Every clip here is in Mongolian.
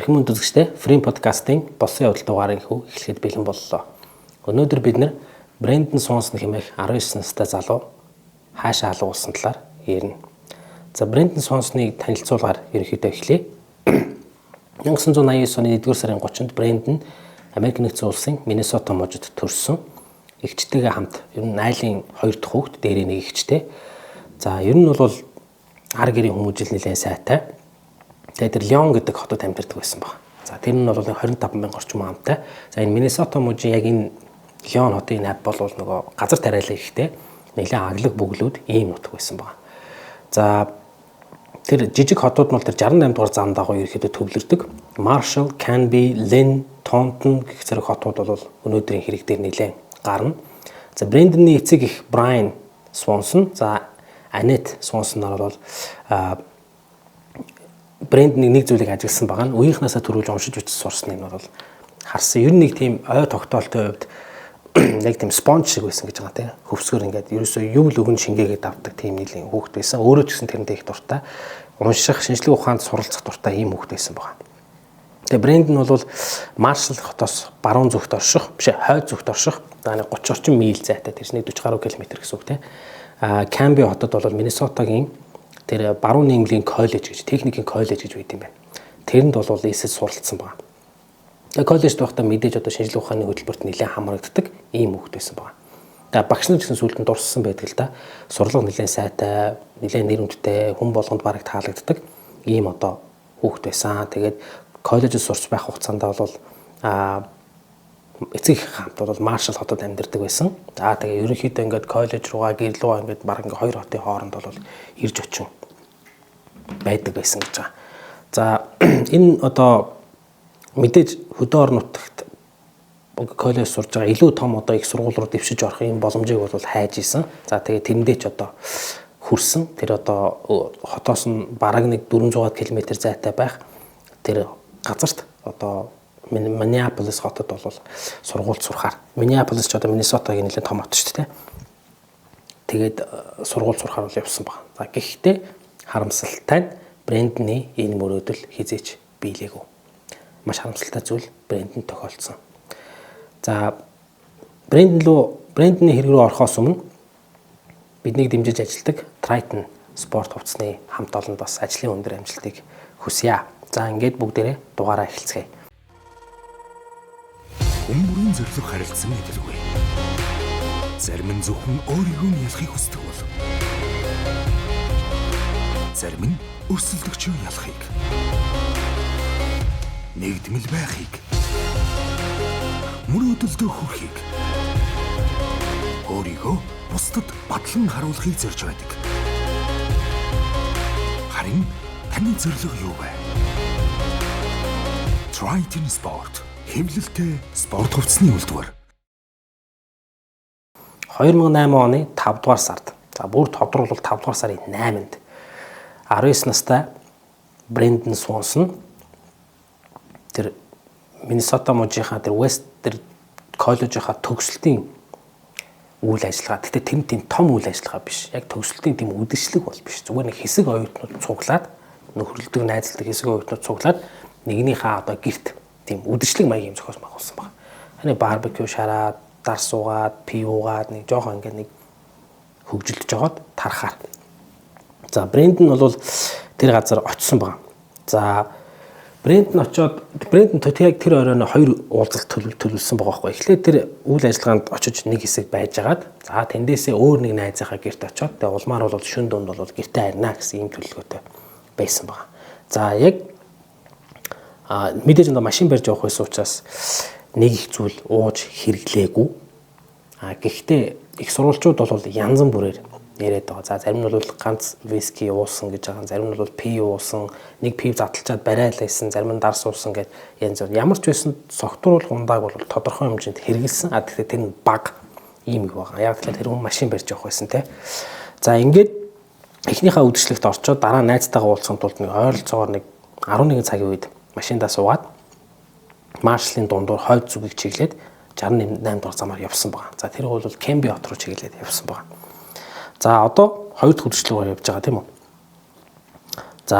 Эрхэм хүндэт үзэгчдээ Free podcast-ын болсон явдал дугаарыг эхлэхэд бэлэн боллоо. Өнөөдөр бид нэр Брэндон Свонсон хэмээх 19 настай залуу хаашаа алга болсон талаар ярина. За, Брэндон Свонсныг танилцуулгаар ерөнхийдөө эхлэе. 1989 оны 1-р сарын 30-нд Брэндон Америк нэгдсэн улсын Миннесота мужид төрсөн. Эгчтэйгээ хамт ер нь айлын 2 дахь хүүхэд, дээрээ нэг эгчтэй. За, ер нь бол ар гэрийн хүмүүжил нэлээд сайтай. Тэгээд тэр Леон гэдэг хотод амьдардаг байсан баг. За, тэр нь бол 25 мянга орчим амтай. За, энэ Миннесота мужийн яг энэ Леон хотын навь бол нөгөө газар тариалан ихтэй нэлээд аглаг бүглүүд ийм нутаг байсан баг. За, тэр жижиг хотууд нь бол тэр 68 дугаар зам дагуу ерөөхдөө төвлөрдөг. Marshall, Canby, Linn, Taunton гэх зэрэг хотууд бол өнөөдрийн хэрэг дээр нэлээд гарна. За, Брэндоны эцэг их Брайан Свонсон, за Анет Свонсон нар бол Брэндоны нэг зүйлийг ажигласан байгаа нь үеийнхнээсээ төрүүлж уншиж бичиж сурсныг нь бол харсан. Ер нь нэг тийм ой тогтоолтой хувьд яг тийм sponge шиг байсан гэж байгаа тийм. Хөвсгөр ингээд ерөөсөө юу л өгөн шингээгээд авдаг тийм нийлийн хүүхэд байсан. Өөрөө ч гэсэн тэрнтэй их дуртай. Унших, шинжлэх ухаанд суралцах дуртай ийм хүүхэд байсан байгаа. Тэгээ Брэндон бол Маршалл хотоос баруун зүгт орших, биш хойд зүгт орших. За, нэг 30 орчим миль зайтай, тэр чинь 40 гаруй километр гэсэн үг тийм. Камби хотод бол Миннесотагийн тэр баруун нийгмийн коллеж гэж, техникийн коллеж гэж байд юм байна. Тэрэнд бол эсэд суралцсан байгаа. Тэгээ коллежд байхдаа мэдээж одоо шинжлэх ухааны хөтөлбөрт нэлээд хамрагддаг ийм хүүхэд байсан байгаа. Тэгээ багш нар ч гэсэн сүүлд нь дурссан байдаг л да. Сурлага нэлээд сайтай, нэлээд нэр хүндтэй, хүн болгонд бараг таалагддаг ийм одоо хүүхэд байсан. Тэгээд коллежид сурч байх хугацаанд бол эцэг их хамт бол Маршалл хотод амьдардаг байсан. За, тэгээ ерөнхийдөө ингээд коллеж руугаа, гэр рүүгээ ингээд бараг ингээд хоёр хотын хооронд бол ирж очин байдаг байсан гэж байгаа. За, энэ одоо мэдээж хөдөө орон нутагт коллеж сурж байгаа илүү том одоо их сургууль руу дэвшиж орох юм боломжийг бол хайж исэн. За, тэгээ тэрэндээ ч одоо хүрсэн. Тэр одоо хотоос нь бараг нэг 400 км зайтай байх тэр газарт одоо Миннеаполис хотод бол сургуульд сурахаар. Миннеаполис ч одоо Миннесотагийн нэлээд том хот шүү дээ. Тэгээд сургууль сурахаар бол явсан байна. За, гэхдээ харамсалтай нь Брэндны энэ мөрөөдөл хэзээ ч биелээгүй. Маш харамсалтай зүйл Брэндонд тохиолдсон. За, Брэндон руу, Брэндоны хэрэг рүү орохоос өмнө биднийг дэмжиж ажилладаг Triton спорт хувцсны хамт олонд бас ажлын өндөр амжилтыг хүсье. За, ингээд бүгдээрээ дугаараа эхэлцгээе. Хүн бүрийн зорилго харилцан адилгүй. Зарим нь зөвхөн өөрийгөө нь ялахыг хүсдэг бол зарим нь өрсөлдөгчөө ялахыг, нэгдмэл байхыг, мөрөөдөлдөө хүрэхийг, өөрийгөө бусдад батлан харуулахыг зорж байдаг. Харин таны зорилго юу вэ? Triton Sport, хэвлэлтэй спорт хувцсны үйлдвэр. 2008 оны 5 дугаар сард, за, бүр тодруулбал 5 дугаар сарын 8-нд 19 настай Брэндон Свонсон тэр Миннесота мужийнхаа тэр West тэр коллежийнхаа төгсөлтийн үйл ажиллагаа. Гэхдээ тэр тийм том үйл ажиллагаа биш. Яг төгсөлтийн тийм үдшилэг бол биш. Зүгээр нэг хэсэг оюутнууд цуглаад, нөхөрлөдөг, найзалдаг хэсэг оюутнууд цуглаад нэгнийхээ одоо гэрт тийм үдшилэг маягийн юм зохиос байгуулсан байна. Hani барбекю шараад, дар суугаад, пив уугаад, нэг жоохон ингээд нэг хөгжилдөж жогоод тарахаар. За, Брэндон бол тэр газар очсон байгаа. За, Брэндон очоод, Брэндон яг тэр оройн хоёр уулзалт төлөвлөсөн байгаа байхгүй. Эхлээд тэр үйл ажиллагаанд очиж нэг хэсэг байжгаад, за, тэндээсээ өөр нэг найзынхаа гэрт очоод, тэгээ улмаар бол шөнө дунд бол гэртээ харина гэсэн ийм төлөвлөгөөтэй байсан байгаа. За, яг мэдээж одоо машин барьж явах байсан учраас нэг их зүйл ууж хэрэглээгүй. Гэхдээ их сурвалжууд бол янз бүрээр яриад байгаа. За, зарим нь бол ганц виски уусан гэж байгаа. Зарим нь бол пив уусан, нэг пив задлчаад бариалайсан, зарим нь дарс уусан гэд янз бүр. Ямар ч байсан согтууруулах ундааг бол тодорхой хэмжээнд хэрэгэлсэн. Гэхдээ тэр нь баг ийм их байгаа. Яг тэгэхээр тэр хүн машин барьж явах байсан те. За, ингээд эхнийхээ үдшилтэд орчоод дараа найзтайгаа уулзахын тулд нэг ойролцоогоор нэг 11 цагийн үед машиндаа суугаад Маршаллын дундуур хойд зүгийг чиглээд 68 дугаар замаар явсан байгаа. За, тэр бол Кемби хот руу чиглээд явсан байгаа. За, одоо хоёр дахь үдшилтэгээр явж байгаа, тийм үү? За,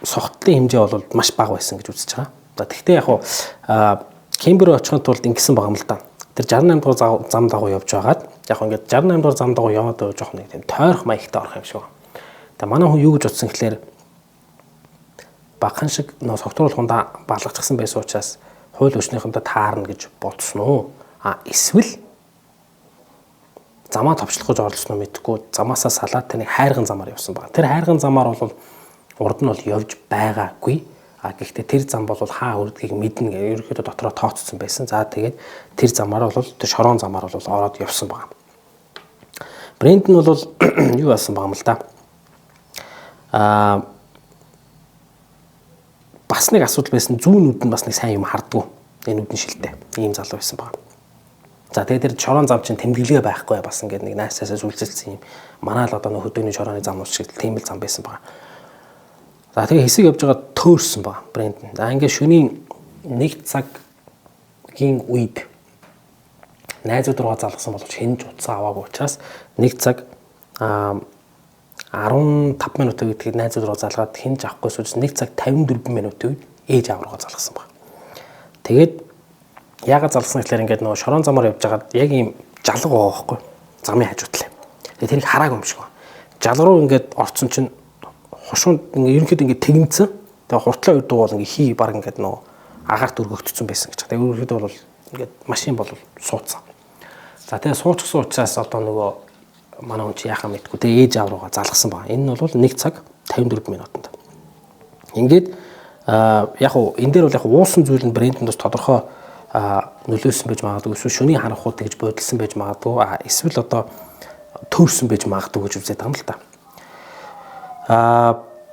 согтлын хэмжээ бол маш бага байсан гэж үзэж байгаа. За тэгвэл яг Кембер очихын тулд ингэсэн байгаа юм л да. Тэр 68 дугаар зам дагуу явж байгаад яг ингээд 68 дугаар зам дагуу яваад байгаа жоох нэг тийм тойрох маягтай орох юм шиг байна. Тэгээ манай хүн юу гэж бодсон гэхлээр багхан шиг нөө согтруулахундаа балгачихсан байсан учраас хууль өчнийхэндээ таарна гэж бодсон уу? А эсвэл замаа товчлох гэж оролдсон уу мэдэхгүй, замаасаа салаад тэр нэг хайрган замаар явсан байна. Тэр хайрган замаар бол урд нь бол явж байгаагүй. А гэхдээ тэр зам бол хаа хүрдгийг мэднэ гэх ерөнхийдөө дотроо тооцсон байсан. За тэгээд тэр замаар бол тэр шорон замаар бол ороод явсан байна. Брэнд нь бол юу болсон байгаа юм л да. Бас нэг асуудал байсан, зүүн нүд нь бас нэг сайн юм хардггүй. Энэ нүдэн шилтэй. Ийм залуу байсан байна. За тэгээд тэр шорон зам чинь тэмдэглэгээ байхгүй, бас ингээд нэг найсаасаа сүлзэлсэн юм. Манай л одоо нөх хөдөөний шорооны замууд шиг тийм л зам байсан байна. За тэгээ хэсэг явж байгаа төөрсөн ба брэнд нь. За ингээд шөнийн 1 цагийн үед найзууд руугаа залгасан боловч хэн ч утсаа аваагүй учраас 1 цаг 15 минутын үед найзууд руу залгаад хэн ч авахгүй сууж 1 цаг 54 минутын үед ээж аав руугаа залгасан баг. Тэгээд яагаад залгасан гэхээр ингээд нөгөө шорон замаар явж байгаад яг ийм жалга байгаа байхгүй замын хажуутлаа. Тэгээд тэрийг хараагүй юм шиг байна. Жалга руу ингээд орцсон чинь хушуунд ингээ ерөнхийдөө ингээ тэгнцэн. Тэгээ хурдлаа өрдөг бол ингээ хий баг ингээд нөгөө агаарт өргөгдсөн байсан гэж. Тэгээ ерөнхийдөө бол ингээд машин бол сууцсан. За тэгээ суучихсан учраас одоо нөгөө манай хүн чи яхаа мэдгүй. Тэгээ ээж аав руугаа залгасан байгаа. Энэ нь бол 1 цаг 54 минутанд. Ингээд яг уу энэ дээр бол яг уусан зүйл нь брэндэнд бас тодорхой нөлөөлсөн байж магадгүй. Эсвэл шөнийн харанхууд тэгж бодилсан байж магадгүй. Эсвэл одоо төөрсөн байж магадгүй гэж үзээд байгаа юм л та.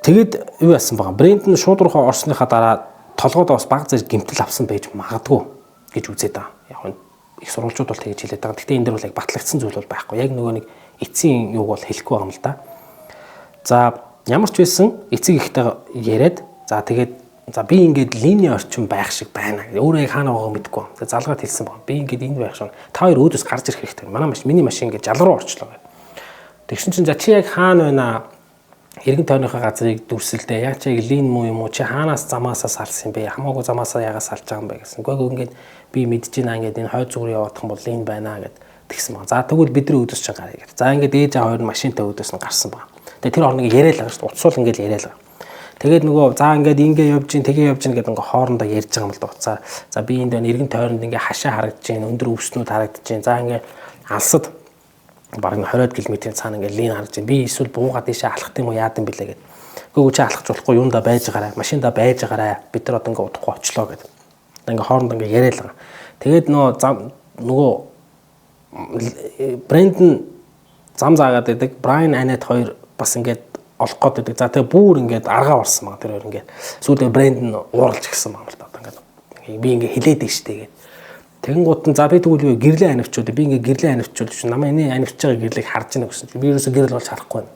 Тэгээд юу яасан байгаа. Брэнд нь шууд руугаа орсныхаа дараа толгойдоо бас баг зэрэг гэмтэл авсан байж магадгүй гэж үзээд байгаа. Яг нь их сурвалжууд бол тэгж хэлээд байгаа. Гэхдээ энэ дэр бол яг батлагдсан зүйл бол байхгүй. Яг нөгөө нэг эцсийн юуг бол хэлэхгүй байгаа юм л да. За ямар ч байсан эцэг ихтэйгээ яриад за тэгээд за би ингээд линийн орчин байх шиг байна. Өөрөө яг хаана байгааг мэдэхгүй. Тэгээд залгаад хэлсэн байна. Би ингээд энд байх шиг. Та хоёр өөдөөс гарч ирэх хэрэгтэй. Манай машин миний машин ингээд жал руу орчлоо гэх. Тэгсэн чинь за чи яг хаана байна? Эргэн тойрныхоо газрыг дүрсэлдэ. Яг чи яг лин муу юм уу? Чи хаанаас замаасаа салсан юм бэ? Хамаагүй замаасаа ягаад салж байгаа юм бэ гэсэн. Үгүй ингээд би мэдэж байна ингээд энэ хойд зүг рүү явах юм бол лин байна гэд тэгсэн баг. За тэгвэл бидний өөдөөс чинь гаръя гэд. За ингээд ээж аав хоёр нь машинтай өөдөөс нь гарсан баг. Тэгээ тэр орныг яриа л байгаа шүү дээ. Утсуул ингээд яриа л байгаа. Тэгээд нөгөө за ингээд ингээ явж гин тэгээ явж гин гэдэг ингээ хоорондоо ярьж байгаа юм л да утсаар. За би энд байна эргэн тойронд ингээ хашаа харагдаж байна. Өндөр өвснүүд харагдаж байна. За ингээ алсад бараг 20 км-ийн цаана ингээ лин харагдаж байна. Би эсвэл буугаад ийшээ алхах юм уу яад юм бэлээ гэд. Үгүй чи алхаж болохгүй юунда байж байгаарай. Машинда байж байгаарай. Бид нар одоо ингээ удахгүй очлоо гэд. Ингээ хоорондоо ингээ яриа л байгаа. Тэгээд нөгөө зам нөгөө брэнд нь зам заагаад байдаг. Брайан Анет хоёр бас ингээд олох гээд байдаг. За тэгээ бүр ингээд аргаа орсон баг тэр хоёр ингээд. Сүүлдээ брэнд нь ууралж гисэн баг л да. Одоо ингээд би ингээд хилээд дээ штэ гээд. Тэгэнгუут нь за би тэгвэл юу гэрлээ анивчуул. Би ингээд гэрлээ анивчуул чинь намайг энэ анивч байгаа гэрлийг харж байна гэсэн чинь би ерөөсөө гэрэл болж харахгүй байна.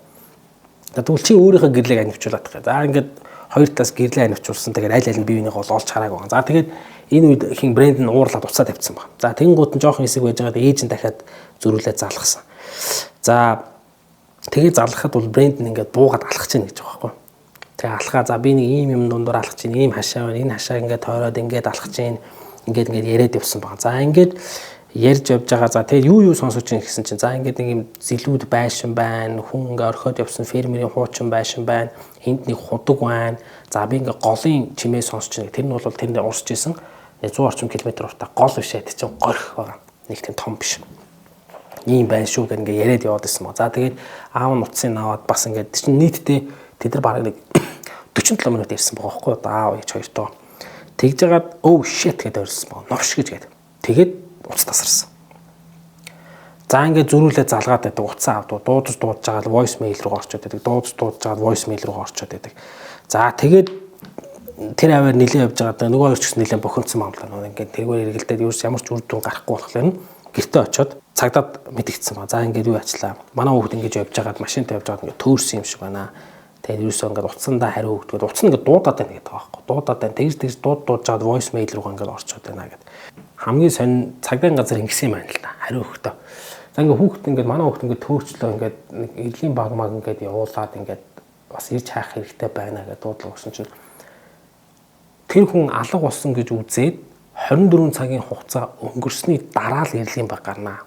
За тэгвэл чи өөрийнхөө гэрлийг анивчуулаад тах. За ингээд хоёр талаас гэрлээ анивчуулсан. Тэгээд аль аль нь бие биенийг олж хараагүй байгаа. За тэгээд энэ үед хин брэнд нь уурлаад уцаа тавьчихсан баг. За тэгэнгუут нь жоохон хэсэг байж байгаад ээж нь дахиад зөрүүлээд залгасан. За тэгээ залгахад бол брэнд нь ингээд буугаад алхаж чинь гэж байгаа байхгүй. Тэгээ алхаа за би нэг ийм юм дундуур алхаж чинь ийм хашаа байна. Энэ хашаа ингээд тойроод ингээд алхаж чинь ингээд ингээд яриад явсан байгаа. За ингээд ярьж явж байгаа. За тэгээ юу сонсож чинь гэсэн чинь за ингээд нэг юм зэлүүд байшин байна. Хүн ингээд орхиод явсан фермерийн хуучин байшин байна. Энд нэг худаг байна. За би ингээд голын чимээ сонсож чинь. Тэр нь бол тэрэнд урсж исэн 100 орчим километр уртаа гол биш ээ. Тэр чинь горих байгаа. Нэг тийм том биш. Ийм байна шүү гэх ингээд яриад яваад исэн баг. За тэгээд аав нь утсыг аваад бас ингээд чинь нийтдээ тэд нар бараг нэг 47 минут ярьсан байгаа байхгүй юу? Аав ээж хоёртоо. Тэгж жагаад oh shit гэдээ орилсон баг. Новш гэж гээд. Тэгээд утас тасарсан. За ингээд зөрүүлээ залгаад байдаг. Утсаа авдуу дуудаж дуудаж жагаад voice mail руу орчод байдаг. Дуудаж дуудаж жагаад voice mail руу орчод байдаг. За тэгээд тэр аваар нилээ явж байгаа. Нөгөө хоёр ч гэсэн нилээ бохимдсан юм л да. Ингээд тэргээр эргэлдээд ерөөс ямар ч үр дүн гарахгүй болохоор нь гэртээ очиод цагдаад мэдгдсэн ба. За ингээд юу ачлаа. Манай хүүхэд ингэж явж байгаад машинтай явж байгаад ингээд төөрсөн юм шиг байна. Тэгээд ерөөсөө ингээд утсандаа хариу өгдөгд. Утас нь ингээд дуудаад байна гэдэг байгаа байхгүй. Дуудаад байна. Тэгж тэгж дуудаж жаад voice mail руугаа ингээд орчод байна гэд. Хамгийн сонин цагдаагийн газар ингэсэн юм байна л да. Хариу өгөхдөө. За ингээд хүүхэд ингээд манай хүүхэд ингээд төөрчлөө ингээд нэг эрлийн баг маг ингээд явуулаад ингээд бас ирж хайх хэрэгтэй байна гэдэг дуудлага өгсөн чинь тэр хүн алга болсон гэж үзээд 24 цагийн хугацаа өнгөрсний дараа л эрлийн баг гарнаа.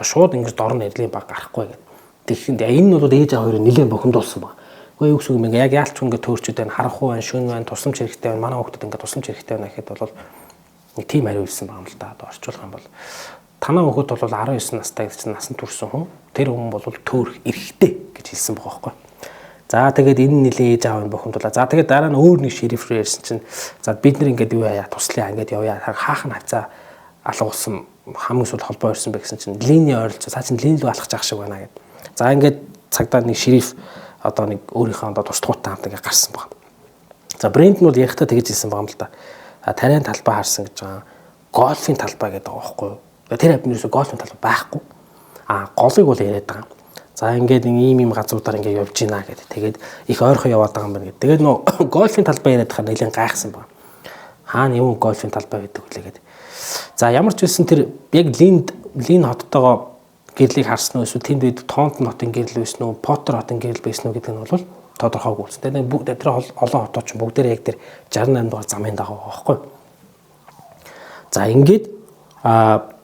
Шууд ингэж дор нь эрлийн баг гарахгүй гэдэг. Тэгэхэд энэ нь бол ээж аав хоёрыг нэлээд бухимдуулсан баг. Үгүй юу гэсэн үг юм ингээ яг яалч ингээ төөрчүүд байна, харанхуй байна, шүн байна, тусламж хэрэгтэй байна. Манай хүүхдэд ингээ тусламж хэрэгтэй байна гэхэд бол нэг тийм хариу ирсэн байгаа юм л да. Одоо орчуулах юм бол танаа хүүхэд бол 19 настай гэж чинь насан турсан хүн. Тэр хүн бол төөрөх эрхтэй гэж хэлсэн байгаа байхгүй. За тэгээд энэ нэлээ ээж аав нь бухимдуулаа. За тэгээд дараа нь өөр нэг шериф рүү ярьсан чинь за бид нар ингээд юу яа туслая ингээд явъя. Хаах нь хавцаа алга болсон хамгийн сүүлд холбоо ирсэн бэ гэсэн чинь линий ойролцоо цаа чинь лин рүү алхаж ах шиг байна гэд. За ингээд цагдаа нэг шериф одоо нэг өөрийнхөө одоо туслахуйтай хамт ингээд гарсан баг. За брэнд нь бол ярихдаа тэгж хэлсэн байгаа юм л да. Тариан талбай харсан гэж байгаа. Гольфын талбай гэдэг байгаа байхгүй юу? Тэр хавьд нэрсээ гольфын талбай байхгүй. А голыг бол яриад байгаа. За ингээд ийм ийм газруудаар ингээд явж гинэ гэдэг. Тэгээд их ойрхон яваад байгаа юм байна гэдэг. Тэгээд нөө гольфын талбай яриад хаа нэлээд гайхсан баг. Хаана юм гольфын талбай гэдэг үлээ гэдэг. За ямар ч байсан тэр яг Лин хоттойгоо гэрлийг харсан уу эсвэл тэнд үед Тонтон хотын гэрэл байсан уу, Поттер хотын гэрэл байсан уу гэдэг нь бол тодорхойгүй болсон. Тэгээд тэр олон хотууд ч бүгдээрээ яг тэр 68 дугаар замын дагуу байгаа байхгүй. За ингээд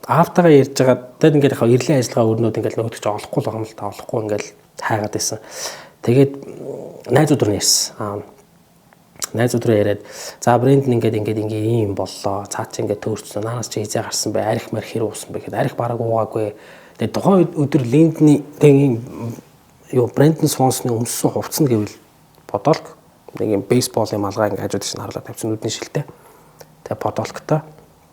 аавтайгаа ярьж байгаа тэгээд ингээд яг эрлийн ажиллагаа өрнүүд ингээд нөгөөдөг чинь олохгүй л байгаа юм л та олохгүй ингээд хайгаад байсан. Тэгээд найзууд руу ярьсан. Найзууд руу яриад за брэнд нь ингээд ингээд ингээд ийм боллоо. Цаа чи ингээд төөрчсөн. Наанаас чи хизээ гарсан бэ? Арх марх хэр уусан бэ гэхэд арх бараг уугаагүй. Тэгээд тухайн өдөр Линдний тэг ийм юу Брэндон Свонсны өмссөн хувцас нь гэвэл подолк нэг юм бейсболын малгай ингээд хажууд чинь харлаа тавьсан нүдний шилтэй. Тэгээд подолктой.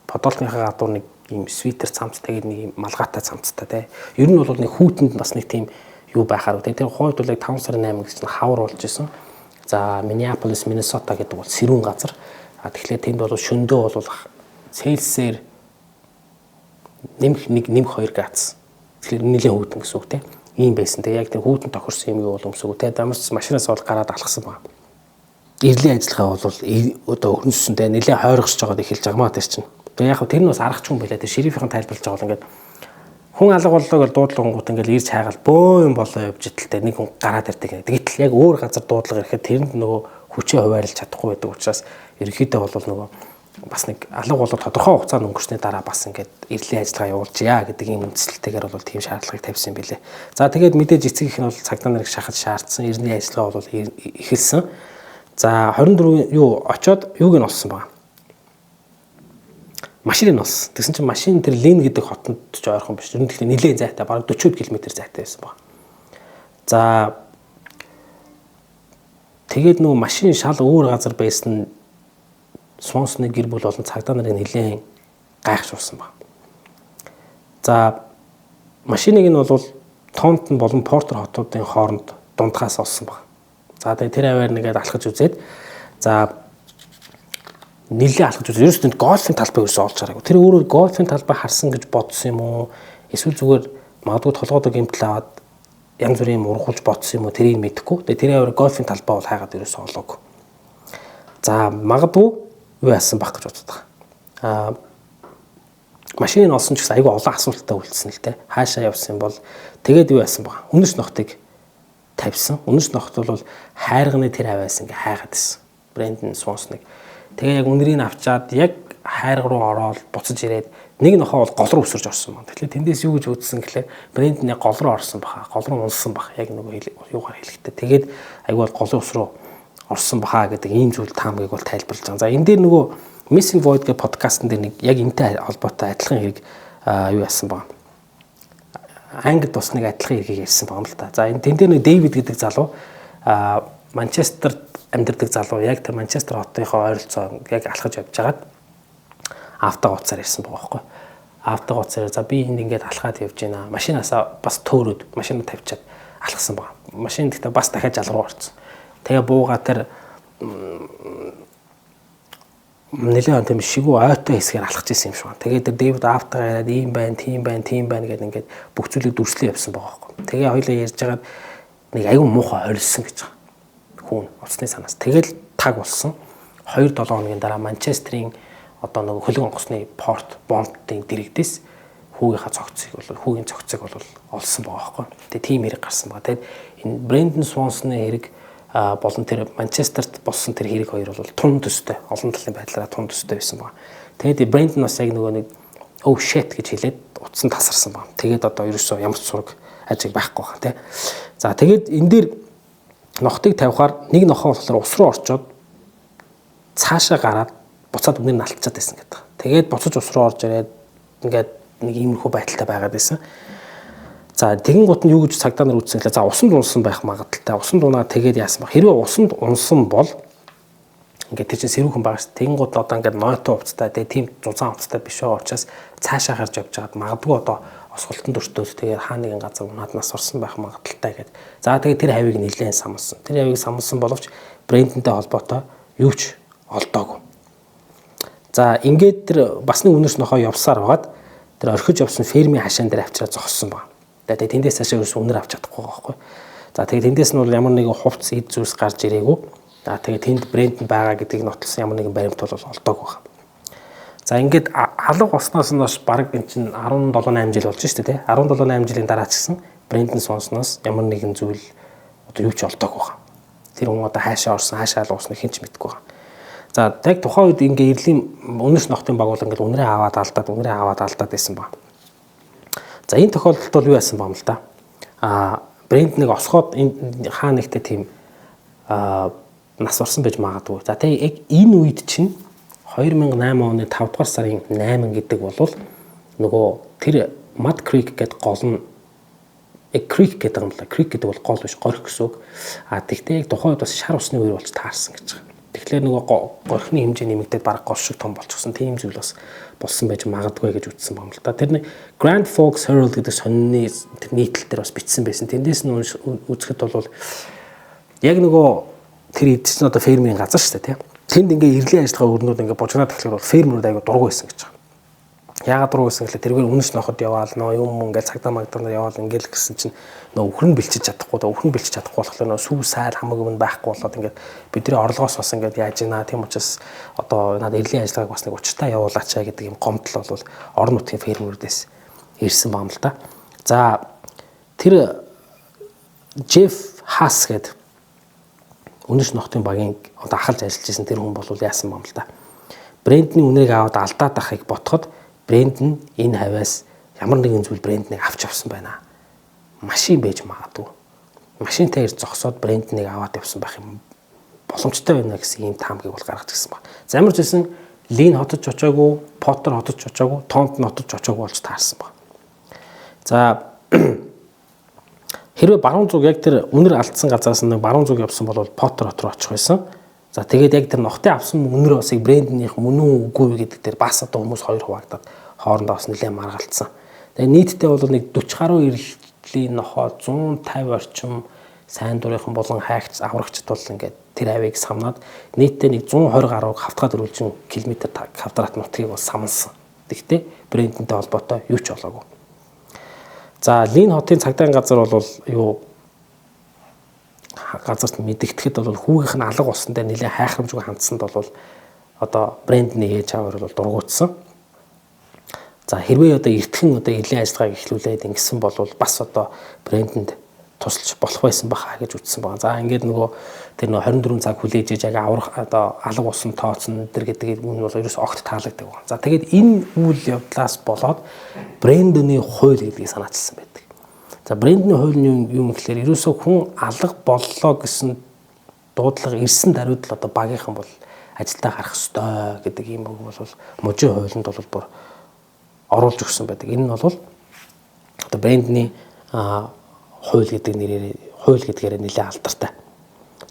Подолкныхаа гадуур нэг ийм свитер цамц тэгээд нэг ийм малгайтай цамцтай тий. Ер нь бол нэг хүүтэнд бас нэг тийм юу байхаар. Тэгээд тэр хойд бол яг 5 сарын 8 гэж чинь хавар болж исэн. За Миннеаполис, Миннесота гэдэг бол сэрүүн газар. А тэгэхээр тэнд бол шөндөө бол Цельсээр нэмэх 1 нэмэх 2 градус. Тэгэхээр нэлээд хүүтэн гэсэн үг тий. Ийм байсан. Тэгээд яг тэр хүүтэн тохирсон юм юу бол өмсөг. Тэгээд ямар ч машинаас бол гараад алхсан байна. Эрлийн ажиллагаа бол одоо өрнөссөн тий. Нэлээд хойрогсож байгаад эхэлж байгаа маа тэр чинь. Тэгээ яг тэр нь бас аргач хүн байлаа. Тэр шерифийн тайлбарлаж байгаа бол ингээд хүн алга боллоо гэж дуудлагангууд ингээд ирж хайгаал бөө юм болоо явж итэлтэй нэг хүн гараад ирдэг. Гэтэл яг өөр газар дуудлага ирэхэд тэрэнд нөгөө хүчээ хуваарлаж чадахгүй байдаг учраас ерөнхийдөө бол нөгөө бас нэг алга болоо тодорхой хугацаанд өнгөрсний дараа бас ингээд эрлийн ажиллагаа явуулжээ гэдэг ийм үндсэлтэйгээр бол тийм шаардлагыг тавьсан юм билээ. За тэгээд мэдээж эцэг их нь бол цагдаа нарыг шахаж шаардсан. Эрлийн ажиллагаа бол эхэлсэн. За 24 юу очоод юуг нь олсон байгаа. Машин нь олсон. Тэгсэн чинь машин тэр Лин гэдэг хотонд ч ойрхон биш. Ер нь тэгэхээр нэлээд зайтай, бараг 40 км зайтай байсан баг. За тэгээд нөгөө машин шал өөр газар байсан нь Свонсны гэр бүл болон цагдаа нарыг нэлээд гайхшруулсан баг. За машиныг нь бол Тонтон болон Портер хотуудын хооронд дундхаас олсон баг. За тэгээд тэр аваар нэгээд алхаж үзээд за нэлээд алхаж үзээ. Ерөөс нь гольфын талбай ерөөсөө олж хараагүй. Тэр өөрөө гольфын талбай харсан гэж бодсон юм уу? Эсвэл зүгээр магадгүй толгойд гэмтэл аваад янз бүрийн юм ургуулж бодсон юм уу? Тэрийг мэдэхгүй. Тэгээ тэр аваар гольфын талбай бол хайгаад ерөөсөө олоогүй. За магадгүй юу яасан байх гэж боддог. Аа машиныг олсон ч гэсэн айгүй олон асуулттай үлдсэн л те. Хаашаа явсан юм бол тэгээд юу яасан бэ? Үнэрч нохтыг тавьсан. Үнэрч нохт бол хайрганы тэр аваас ингээ хайгаад исэн. Брэндон Свонсныг. Тэгээ яг үнэрийг авчаад яг хайрга руу ороод буцаж ирээд нэг нохоо бол гол руу өсөрж орсон байна. Тэгэхээр тэндээс юу гэж үзсэн гэхлээр Брэндон яг гол руу орсон баха. Гол руу унсан бах. Яг нөгөө юугаар хэлэхдээ тэгээд айгүй бол голын ус руу орсон баха гэдэг ийм зүйл таамгийг бол тайлбарлаж байгаа. За энэ дээр нөгөө Missing Void гэх подкастн дээр нэг яг энтэй холбоотой адилхан хэрэг юу яасан байгаа. Англид бас нэг адилхан хэргийг ярьсан байгаа юм л та. За энэ тэн дээр нэг Дэвид гэдэг залуу Манчестерт амьдардаг залуу яг тэр Манчестер хотынхоо ойролцоо яг алхаж явж байгаад авто гоцоор ирсэн байгаа байхгүй. Авто гоцоор за би энд ингээд алхаад явж байна. Машинаасаа бас төөрөөд машина тавьчаад алхсан байгаа. Машин гэхдээ бас дахиад жал руу орсон. Тэгээ бууга тэр нэлээд тийм шигүү ойтой хэсгээр алхаж исэн юм шиг байна. Тэгээд тэр Дэвид автогаа яриад ийм байна, тийм байна, тийм байна гэдэг ингээд бүх зүйлийг дүрслээ явсан байгаа байхгүй. Тэгээ хоёлаа ярьж байгаад нэг аюу муухай орилсон гэж байгаа. Хүүн утасны санаас. Тэгэл таг болсон. 2-7 хоногийн дараа Манчестерийн одоо нөгөө хөлөг онгоцны порт бомбтын дэрэгдээс хүүгийнхаа цогцыг бол хүүгийн цогцыг бол олсон байгаа байхгүй. Тэгээ тийм хэрэг гарсан байгаа. Тэгээд энэ Брэндон Свонсны хэрэг болон тэр Манчестерт болсон тэр хэрэг хоёр бол тун төстэй, олон талын байдлаараа тун төстэй байсан байна. Тэгээд Брэндон бас яг нөгөө нэг "Oh shit" гэж хэлээд утсан тасарсан байна. Тэгээд одоо ерөөсөө ямар ч сураг ажиг байхгүй байна тий. За, тэгээд энэ дээр нохтыг тавихаар нэг нохоо болохоор ус руу орчоод цаашаа гараад буцаад үнэр нь алдчихад байсан гэдэг. Тэгээд буцаж ус руу орж ирээд ингээд нэг иймэрхүү байдалтай байгаад байсан. За, тэгэн гут нь юу гэж цагдаа нар үзсэн гэхлээр, за, усанд унсан байх магадлалтай. Усанд унаа тэгээд яасан бэ? Хэрвээ усанд унсан бол ингээд тэр чинь сэрүүхэн байгаа шүү. Тэгэн гут одоо ингээд нойтон хувцастай, тэгээд тийм зузаан хувцастай биш байгаа учраас цаашаа гарч явж байгаад магадгүй одоо осголтонд өртөөд тэгээд хаа нэгэн газар унаад нас орсон байх магадлалтай гэдэг. За, тэгээд тэр хавийг нэлээд самлсан. Тэр хавийг самлсан боловч Брэндонтэй холбоотой юу ч олдоогүй. За, ингээд тэр бас нэг үнэрс нохоо явсаар байгаад тэр орхиж явсан фермийн хашаан дээр авчираа зогссон байна. Тэгээд тэндээс цаашаа ерөөс үнэр авч чадахгүй байгаа байхгүй. За, тэгээд тэндээс нь бол ямар нэгэн хувцас, эд зүйлс гарч ирээгүй. За, тэгээд тэнд Брэндон байгаа гэдгийг нотолсон ямар нэгэн баримт бол олдоогүй байна. За, ингээд алга болсноос нь бас баг эн чинь 17 8 жил болж шүү дээ, тий. 17 8 жилийн дараа ч гэсэн Брэндон Сонсноос ямар нэгэн зүйл одоо юу ч олдоогүй байна. Тэр хүн одоо хаашаа орсон, хаашаа алга болсныг хэн ч мэдэхгүй байна. За, яг тухайн үед ингээ эрлийн үнэрс нохтын баг бол ингээд үнэрээ аваад алдаад, үнэрээ аваад алдаад байсан ба. За, энэ тохиолдолд бол юу яасан ба юм л да. Брэнднийг осгоод энэ хаа нэгтээ тийм нас орсон байж магадгүй. За, тэгээ яг энэ үед чинь 2008 оны 5 дугаар сарын 8 гэдэг бол нөгөө тэр Mud Creek гэдэг гол нь яг creek гэдэг юм л да. Creek гэдэг бол гол биш, горих гэсэн үг. А тэгтээ яг тухайн үед бас шар усны үер болж таарсан гэж байгаа. Тэгэхээр нөгөө горхины хэмжээ нэмэгдээд баг гол шиг том болчихсон. Тийм зүйл бас болсон байж магадгүй гэж үзсэн байна л да. Тэр нэг Grand Forks Herald гэдэг сонины тэр нийтлэл дээр бас бичсэн байсан. Тэндээс нь үзэхэд бол яг нөгөө тэр эдсэн одоо фермерийн газар шүү дээ, тийм. Тэнд ингээ эрлийн ажиллагаа өрнүүд ингээ бужигнаад эхлэхээр бол фермерүүд аягүй дургүй байсан гэж байгаа. Яагаад дургүй байсан гэхлээр тэргээр үнэс ноход яваал нөө юм ингээл цагдаа магдаа яваал ингээл гэсэн чинь нөө үхэр нь бэлчиж чадахгүй да, үхэр нь бэлчиж чадахгүй болохоор нөө сүү сайл хамаг юм байхгүй болоод ингээд бидний орлогоос бас ингээд яаж ийна, тийм учраас одоо надад эрлийн ажиллагааг бас нэг учиртай явуулаач гэдэг юм гомдол бол орон нутгийн фермерүүдээс ирсэн байна л да. За, тэр Джеф Хас гэдэг үнэрс нохтын багийн одоо ахалж ажиллаж исэн тэр хүн бол яасан юм л да. Брэндний үнэрийг аваад алдаад ахыг ботход Брэндон энэ хавиас ямар нэгэн зүйл Брэнднийг авч явсан байна. Машин байж магадгүй. Машинтай ир зогсоод Брэнднийг аваад явсан байх юм боломжтой байна гэсэн ийм таамгийг бол гаргаж ирсэн баг. За, ямар ч байсан Лин хотод ч очоогүй, Поттер хотод ч очоогүй, Тонтон хотод ч очоогүй болж таарсан баг. За, хэрвээ баруун зүг яг тэр үнэр алдсан газараас нэг баруун зүг явсан бол Поттер хот руу очих байсан. За, тэгээд яг тэр нохтын авсан үнэр бас Брэндонийх мөн үү, үгүй вэ гэдэг дээр бас одоо хүмүүс хоёр хуваагдаад хоорондоо бас нэлээд маргалдсан. Тэгээд нийтдээ бол нэг 40 гаруй эрлийн нохоо 150 орчим сайн дурынхан болон хайгч аврагчд бол ингээд тэр авийг самнаад нийтдээ нэг 120 гаруй хавтгаа дөрвөлжин километр квадрат нутгийг бол самнсан. Тэгтээ Брэндонтэй холбоотой юу ч болоогүй. За, Лин хотын цагдаагийн газар бол юу газарт мэдэгдэхэд бол хүүгийнх нь алга болсон дээр нэлээд хайхрамжгүй хандсанд бол одоо Брэндны ээж аав бол дургуутсан. За, хэрвээ одоо эртхэн одоо эрлийн ажиллагааг эхлүүлээд ингэсэн бол бас одоо Брэндонд тусалж болох байсан баха гэж үзсэн байгаа. За, ингээд нөгөө тэр нөгөө 24 цаг хүлээж иж яг аврах одоо алга болсон тооцсон тэр гэдэг үн бол ерөөс огт таалагддаг байна. За, тэгээд энэ үйл явдлаас болоод Брэндоны хууль гэдгийг санаачилсан байдаг. За, Брэндоны хууль нь юу юм гэхээр ерөөсөө хүн алга боллоо гэсэн дуудлага ирсэн даруйд л одоо багийнхан бол ажилдаа гарах ёстой гэдэг ийм үг бол мужийн хуулинд бол бүр оруулж өгсөн байдаг. Энэ нь бол одоо Брэндоны хууль гэдэг нэрээр, хууль гэдгээрээ нэлээд алдартай.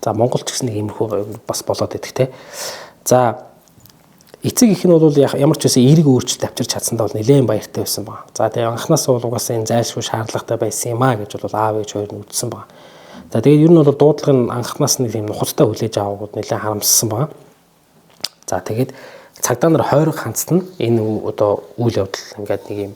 За, Монгол ч гэсэн нэг иймэрхүү бас болоод идэх те. За, эцэг их нь бол ямар ч байсан эерэг өөрчлөлт авчирч чадсандаа бол нэлээд баяртай байсан байна. За, тэгээ анханаас бол угаасаа энэ зайлшгүй шаардлагатай байсан юм а гэж бол аав ээж хоёр нь үзсэн байна. За, тэгээд ер нь бол дуудлага нь анханаас нэг юм нухацтай хүлээж аваагууд нэлээд харамссан байна. За, тэгээд цагдаа нар хойрог хандсан нь энэ одоо үйл явдал ингээд нэг юм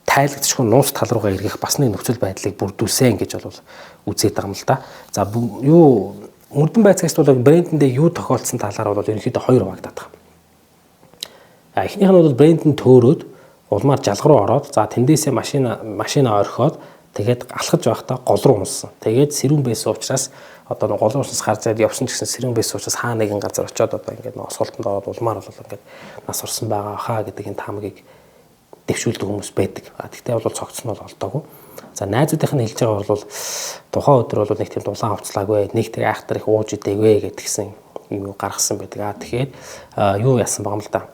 тайлагдчихгүй нууц тал руугаа эргэх бас нэг нөхцөл байдлыг бүрдүүлсэн гэж бол үзээд байгаа юм л да. За, юу мөрдөн байцаагчд бол Брэндондээ юу тохиолдсон талаар бол ерөнхийдөө хоёр хуваагдаад байгаа. Эхнийх нь бол Брэндон төөрөөд улмаар жалга руу ороод, за, тэндээсээ машина орхиод Тэгээд алхаж байхдаа гол руу унсан. Тэгээд сэрүүн байсан учраас одоо нэг гол руу унснаас гарч ирээд явсан ч гэсэн сэрүүн байсан учраас хаа нэгэн газар очиод одоо ингээд нэг осголтонд ороод улмаар бол ингээд нас орсон байгаа хаа гэдэг энэ таамагийг дэвшүүлдэг хүмүүс байдаг. Тэгтээ бол цогц нь бол олдоогүй. За найзуудынх нь хэлж байгаа бол тухайн өдөр бол нэг тийм дулаан хувцлаагүй, нэг тэр айхтар их ууж идээгүй гэдгсэн юм юу гаргасан байдаг. Тэгэхээр юу яасан байгаа юм л да.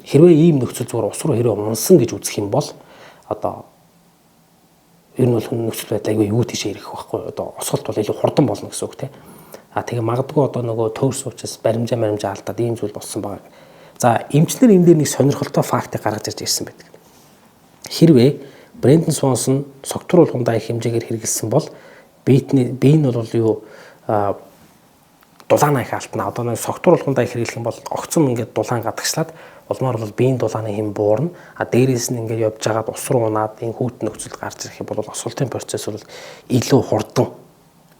Хэрвээ ийм нөхцөл зүгээр ус руу хэрвээ унсан гэж үзэх юм бол одоо ер нь бол хүн нөхцөл байдал айгүй юу тийшээ ирэх байхгүй. Одоо осголт бол илүү хурдан болно гэсэн үг те. Тэгээ магадгүй одоо нөгөө төөрс учраас баримжаа алдаад ийм зүйл болсон байгаа. За эмчнэр энэ дээр нэг сонирхолтой фактыг гаргаж ирж ирсэн байдаг. Хэрвээ Брэндон Свонсон согтууруулгандаа их хэмжээгээр хэрэгэлсэн бол бие нь бол юу дулаанаа их алтна. Одоо нэг согтууруулгандаа их хэрэглэх юм бол огцом ингээд дулаан гадагшлаад улмаар бол биеийн дулааны хэм буурна. А дээрээс нь ингээд явж байгаад ус руу унаад энэ хүүт нөхцөлд гарч ирэх юм бол осголтын процесс бол илүү хурдан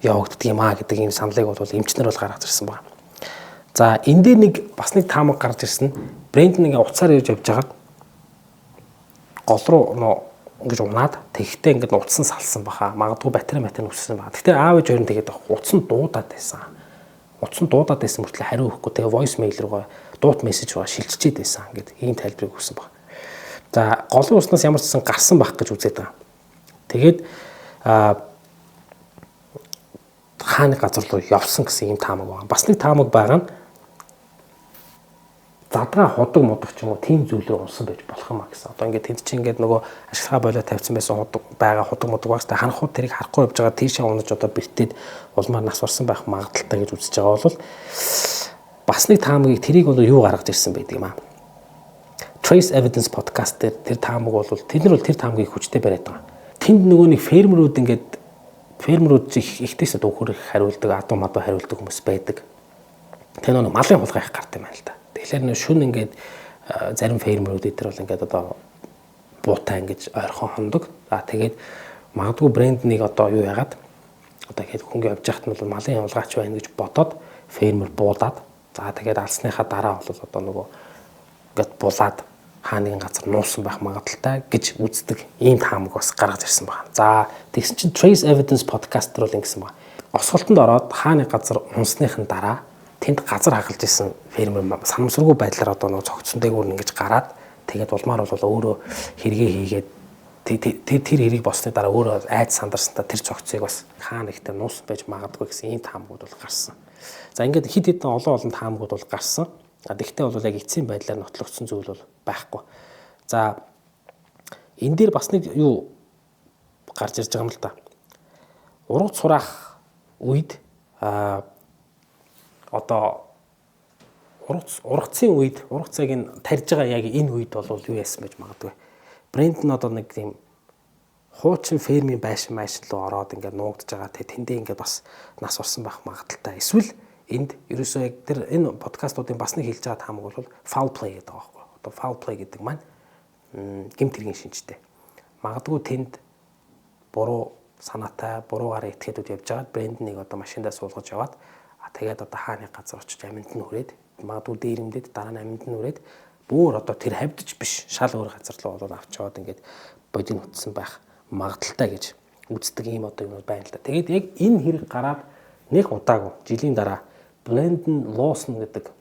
явагддаг юм а гэдэг ийм саналыг бол эмчнэр бол гаргаж ирсэн байна. За энэ дээр нэг бас нэг таамаг гарч ирсэн. Брэндон ингээд уцаар явж байгаад гол руу ингэж унаад тэгхдээ ингээд утсан салсан баха. Магадгүй батарей нүссэн баха. Тэгтээ аав ээж хоёр нь тэгээд утас нь дуудаад байсан. Утас нь дуудаад байсан мөртлөө хариу өгөхгүй. Тэгээ voice mail руугаа дуут мессеж руугаа шилжчихэд байсан гэдэг ийм тайлбарыг өгсөн баг. За голын уснаас ямар ч гэсэн гарсан байх гэж үзээд байгаа. Тэгээд хааны газар руу явсан гэсэн ийм таамаг байгаа. Бас нэг таамаг байгаа нь задгаа худаг мудаг ч юм уу тийм зүйл рүү унсан байж болох юм а гэсэн. Одоо ингээд тэнд чинь ингээд нөгөө ашиглахаа болоо тавьсан байсан худаг байгаа худаг мудаг багс та ханахууд тэрийг харахгүй явж байгаа тийшээ унаж одоо бэртээд улмаар нас барсан байх магадлалтай гэж үзэж байгаа бол бас нэг таамагийг тэрийг бол юу гаргаж ирсэн байдаг юм а. Trace Evidence podcast дээр тэр таамаг бол тэд нар бол тэр таамагийг хүчтэй бариад байгаа. Тэнд нөгөө нэг фермерүүд ингээд фермерүүд ихтэйс дүүхөр их хариулдаг, адуу мадуу хариулдаг хүмүүс байдаг. Тэр нөгөө малын хулгай их гарт юм байна л да. Тэгэхээр нөө шүн ингээд зарим фермерүүд эдэр бол ингээд одоо буутай ингэж ойрхон хондог. За тэгээд магадгүй брэнднийг одоо юу яагаад одоо ингээд хөнгө явж байхад нь бол малын хулгайч байна гэж бодоод фермер буудаад за тэгээд алсныхаа дараа бол одоо нөгөө ингээд булаад хаа нэгэн газар нуусан байх магадлалтай гэж үздэг ийм таамаг бас гаргаж ирсэн байна. За тэгсэн чинь Trace Evidence podcast дээр бол ингэсэн байна. Осголтонд ороод хаа нэг газар унсныхын дараа тэнд газар хагалж исэн фермер санамсаргүй байдлаар одоо нөгөө цогцсон дээгүүр ингэж гараад тэгээд улмаар бол өөрөө хэрэгээ хийгээд тэр хэрийг болсны дараа өөрөө айд сандарсантаа тэр цогцыг бас хаа нэгтээ нуусан байж магадгүй гэсэн ийм таамагуд бол гарсан. За ингээд хэд хэдэн олон таамагуд бол гарсан. Тэгтээ бол яг эцсийн байдлаар нотлогдсон зүйл бол байхгүй. За энэ дээр бас нэг юу гарч ирж байгаа юм л да. Ургац сураах үед одоо ургацын үед ургацыг нь тарж байгаа яг энэ үед бол юу яасан байж магадгүй. Брэнд нь одоо нэг тийм хуучин фермийн байшин руу ороод ингээд нуугдж байгаа. Тэ тэндээ ингээд бас нас орсон байх магадлалтай. Эсвэл энд ерөөсөө яг тэр энэ подкастуудын бас нэг хэлж байгаа таамаг бол foul play гэдэг байгаа байхгүй. Одоо foul play гэдэг маань гэмт хэргийн шинжтэй. Магадгүй тэнд буруу санаатай, буруугаар этгээдүүд явж байгаад брэнд нэг одоо машиндаа суулгаж яваад тэгээд одоо хаа нэг газар очиж аминд нь хүрээд магадгүй дээрэмдэд дараа нь аминд нь хүрээд бүр одоо тэр хавьдч биш шал өөр газар руу болоод авч яваад ингээд бодин утсан байх магадлалтай гэж үздэг ийм одоо юмуд байна л да. Тэгээд яг энэ хэрэг гараад нэг удаагүй жилийн дараа Брэндон Лоусон гэдэг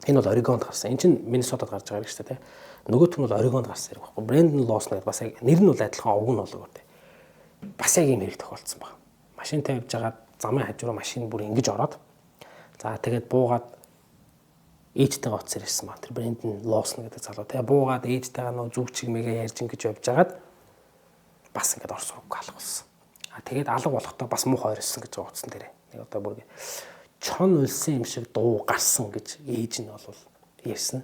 энэ бол Орегонд гарсан. Энэ чинь Миннесотад гарч байгаа хэрэг шүү дээ. Нөгөөх нь бол Орегонд гарсан хэрэг байхгүй. Брэндон Лоусон гэдэг бас яг нэр нь бол адилхан уг нь болоо гэдэг. Бас яг ийм хэрэг тохиолдсон байна. Машинтай явж байгаа замын хажуу руу машин бүр ингэж ороод за тэгээд буугаад ээжтэйгээ утсаар ирсэн ба. Тэр Брэндон Лоусон гэдэг залуу. Тэгээ буугаад ээжтэйгээ нөө зүг чигмээгээ ярьж ингэж явж байгаад бас ингэж орс руу алга болсон. А тэгээд алга болохдоо бас муухай ойрсон гэж байгаа утсан дээрээ. Нэг одоо бүр чон улсын юм шиг дуу гарсан гэж ээж нь бол ярьсан.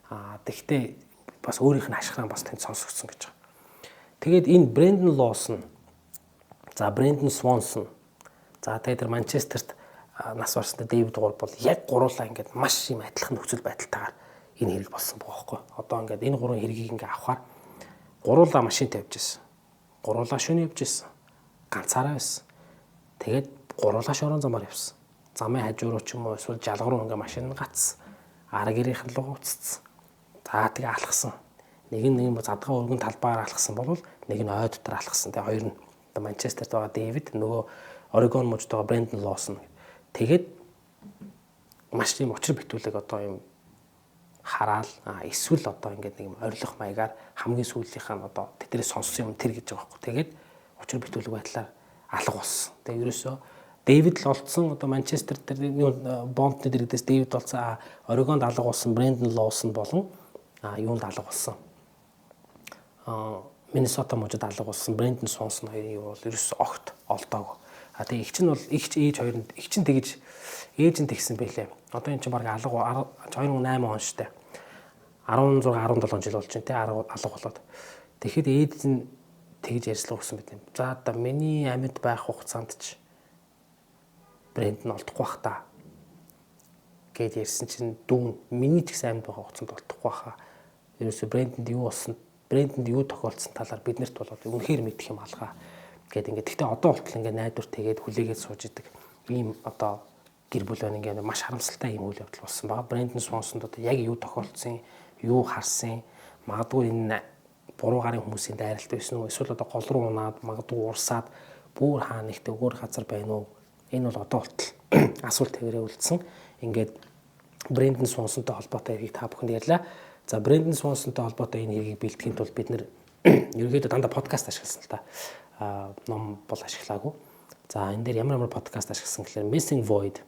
А тэгтээ бас өөрийнх нь хашгирaan бас тэнд сонсогдсон гэж байгаа. Тэгээд энэ Брэндон Лоусон, за Брэндон Свонсон, за тэгээд тэр Манчестерт нас барсны Дэвид гур бол яг гуруулаа ингээд маш юм адилхан нөхцөл байдалтайгаар энэ хэрэг болсон байгаа байхгүй. Одоо ингээд энэ гурван хэргийг ингээд авахаар гуруулаа машинтай явж ирсэн. Гуруулаа шөнө явж ирсэн. Ганцаараа байсан. Тэгээд гуруулаа шорон замаар явсан. Замын хажуу руу ч юм уу эсвэл жалга руу ингээд машин гацсан. Ара гэрийнх нь руу уццсан. За тэгээ алхсан. Нэг нь нэг задгаа өргөн талбайгаар алхсан бол нэг нь ой дотор алхсан. Тэгээ хоёр нь Одоо Манчестерт байгаа Дэвид, нөгөө Орегон мужид байгаа Брэндон Лоусон. Тэгээд маш тийм учир битүүлэг одоо юм хараал эсвэл одоо ингээд нэг юм орилох маягаар хамгийн сүүлийнхаа нь одоо тэднээс сонссон юм тэр гэж байгаа байхгүй. Тэгээд учир битүүлэг байдлаар алга болсон. Тэгээд ерөөсөө Дэвид л олдсон, одоо Манчестер дээр Бондны дэргэдээс Дэвид олдсон, Орегонд алга болсон Брэндон Лоусон болон юунд алга болсон. Миннесота мужид алга болсон Брэндон Свонсон хоёрын юу бол ерөөсөө огт олдоогүй. А тэгээ эгч нь бол эгч ээж хоёр нь эгч нь тэгэж ээж нь тэгсэн байлээ. Одоо энэ чинь баг алга 2008 он штэ. 16 17 жил болж байна те алга болоод. Тэгэхэд ээж нь тэгж ярьслаа өгсөн байт юм. За одоо миний амьд байх хугацаанд ч Брэндон олдохгүй бах та гэд ярьсан чинь дүүн миний ч гэсэн амьд байгаа хугацаанд олдохгүй баха. Ерөөсө Брэндонд юу болсон, Брэндонд юу тохиолдсон талаар биднэрт болоод үнэхээр мэдэх юм алгаа гэд ингээд. Гэхдээ одоо болтол ингээд найдвар тэгээд хүлээгээд сууж идэг ийм одоо гэр бүл байна. Ингээд маш харамсалтай ийм үйл явдал болсон байгаа. Брэндон Свонсонд одоо яг юу тохиолдсон, юу харсан, магадгүй энэ буруу гарын хүмүүсийн дайралт байсан уу, эсвэл одоо гол руу унаад магадгүй урсаад бүр хаа нэгтэй өөр газар байна уу? Энэ бол одоо болтол асуулт хэвээрээ үлдсэн. Ингээд Брэндон Свонсонтой холбоотой хэргийг та бүхэнд ярьлаа. За, Брэндон Свонсонтой холбоотой энэ хэргийг бэлтгэхийн тулд бид нэр ерөнхийдөө дандаа подкаст ашигласан л та. Ном бол ашиглаагүй. За, энэ дээр ямар ямар подкаст ашигласан гэхээр Missing Void: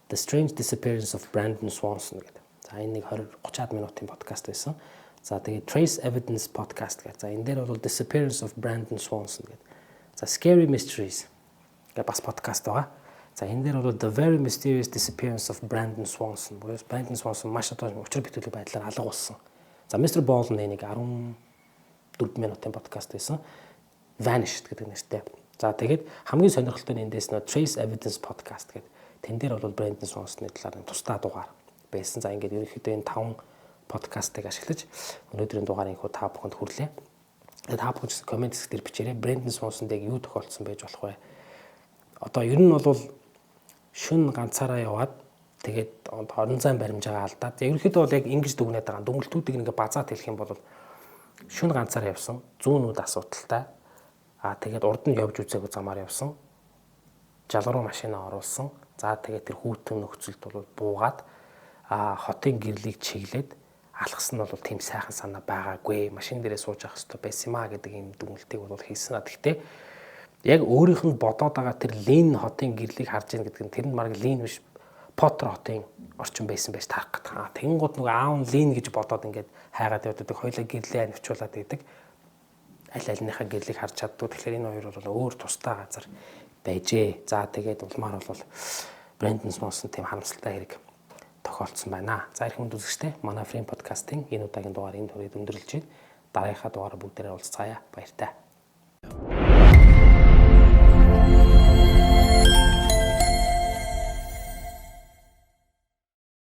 The Strange Disappearance of Brandon Swanson гэдэг. За, энэ нэг 20 30-аад минутын подкаст байсан. За, тэгээд Trace Evidence podcast гэдэг. За, энэ дээр бол Disappearance of Brandon Swanson гэдэг. За, Scary Mysteries гэдэг бас подкаст байгаа. За, энэ дээр бол The Very Mysterious Disappearance of Brandon Swanson буюу Brandon Swanson маш одоо учир битүүлэг байдлаар алга болсон. За, Mr. Ball нэг 14 минутын подкаст байсан. Vanished гэдэг нэртэй. За, тэгээд хамгийн сонирхолтой нь эндээс нөө Trace Evidence podcast гэдэг. Тэн дээр бол Brandon Swanson-ы талаар тусдаа дугаар байсан. За, ингээд ерөнхийдөө энэ таван подкастыг ашиглаж өнөөдрийн дугаарыг хөө та бүхэнд хүрлээ. Тэгээд та бүхэн ч comment хэсэг дээр бичээрэй. Brandon Swanson-д яг юу тохиолдсон байж болох вэ? Одоо ер нь бол шүн ганцаараа яваад тэгээд орон зайн баримжаагаа алдаад ерөнхийдөө бол яг ингэж дүгнээд байгаа. Дүгнэлтүүдийг ингээ базаад хэлэх юм бол шүн ганцаараа явсан, зүүнүүд асуудалтай. Аа, тэгээд урд нь явж үзээгүй замаар явсан. Жал руу машина оруулсан. За, тэгээд тэр хүйтэн нөхцөлд бол буугаад хотын гэрлийг чиглээд алхсан нь бол тийм сайхан санаа байгаагүй. Машин дээрээ сууж авах хэрэгтэй байсан юм а гэдэг ийм дүгнэлтийг бол хийсэн. Гэхдээ яг өөрийнх нь бодоод байгаа тэр Лин хотын гэрлийг харж ийн гэдэг нь тэр нь марг Лин биш, Поттер хотын орчин байсан байж таарах гэдэг. Аа, тэгэнгүүт нөгөө аав нь Лин гэж бодоод ингээд хайгаад явдаг. Хоёлаа гэрлээ анивчуулад байдаг. Аль альныхаа гэрлийг харж чаддгүй. Тэгэхээр энэ хоёр бол өөр тусдаа газар байжээ. За, тэгээд улмаар бол Брэндон Свонсон тийм харамсалтай хэрэг тохиолдсон байна. За, эрхэм үзэгчдээ, манай Frame podcast-ын энэ удаагийн дугаар энд хүрээд өндөрлөж байна. Дараагийнхаа дугаараар бүгдээрээ уулзцаая. Баяртай.